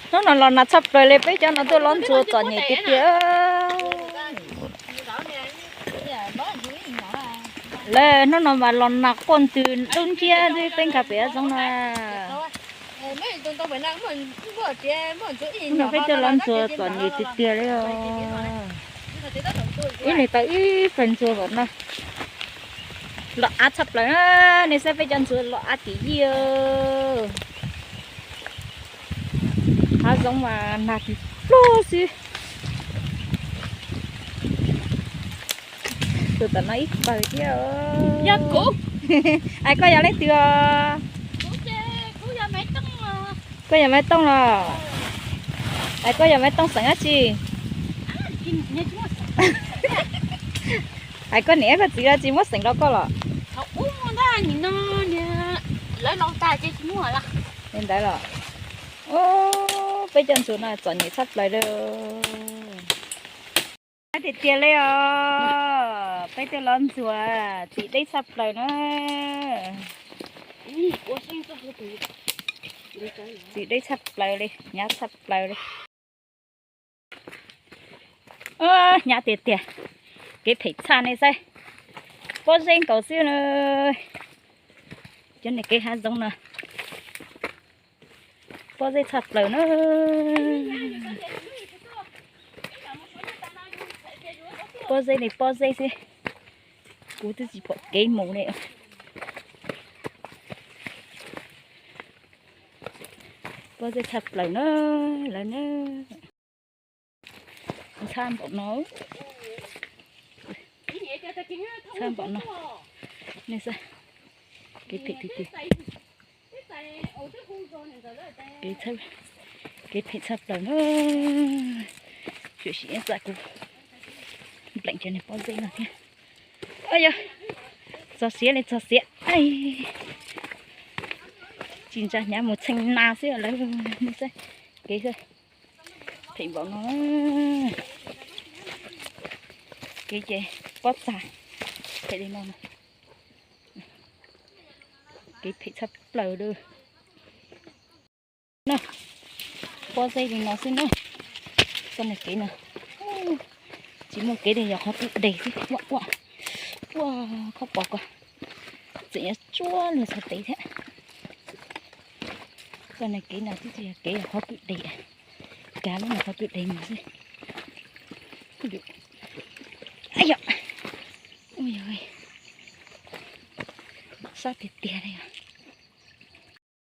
Hnub no los nag tshaj plaws li, peb cov no tuaj los ntxuav txom nyem tiag tiag. Lawv hnub no mas los nag quaj ntws dub nciab xwb, peb nkag pem zoov no. Hnub no peb tuaj los ntxuav txom nyem tiag tiag li os. Ib leeg tau ib pawg ntxuav npaum no. Los av tshaj plaws na, nej saib peb cov ntxuav los av tim yij. Hav zoov mas nag tis pluag xwb. Tus tom no ib pawg thiab. Ais, koj yog leej twg os? Koj yog Maiv Tooj los? Ais, koj yog Maiv Tooj xeem dab tsi? Ais, koj niam koj txiv dab tsi muab xeem rau koj los? Li ntawd los? Peb cov ntxuav no txom nyem tshaj plaws li. Tiag tiag li os, peb tuaj los ntxuav txiv deb tshaj plaws na. Txiv deb tshaj plaws li, hnyav tshaj plaws li. Hnyav tiag tiag, kev phem tshaj nej saib. Pob zeb nkaus xwb na. Cov niag kev hav zoov no pob zeb tshaj plaws na. Pob zeb li pob zeb xwb, kuv twb tsis pom kev mus li. Pob zeb tshaj plaws na, lawv na. Ntxhab npaum no, ntxhab npaum no, nej saib, kev phem tiag tiag. Kev phem tshaj plaws na. Tsuam sim ib txaj kuv npleem cov niag pob zeb no thiab. Yog, txog siav li txog siav. Tsis ntsa hnyav mus txheej nas xwb lawm. Nej saib kev xwb, phem npaum no. Kev ces pob txha phem li no. Kev phem tshaj plaws li. Na, pob zeb li no xwb na. Txoj niag kev no tsis muaj kev li, yog qhov twg deg xwb. Ua, ua, ua, khaub pos ko, tseem yuav tsuab luag txog tes thiab. Txoj niag kev no twb tsis yog kev, yog qhov twg deg, kav lub no qhov twg deg mus xwb. Yog, sab tiag tiag li.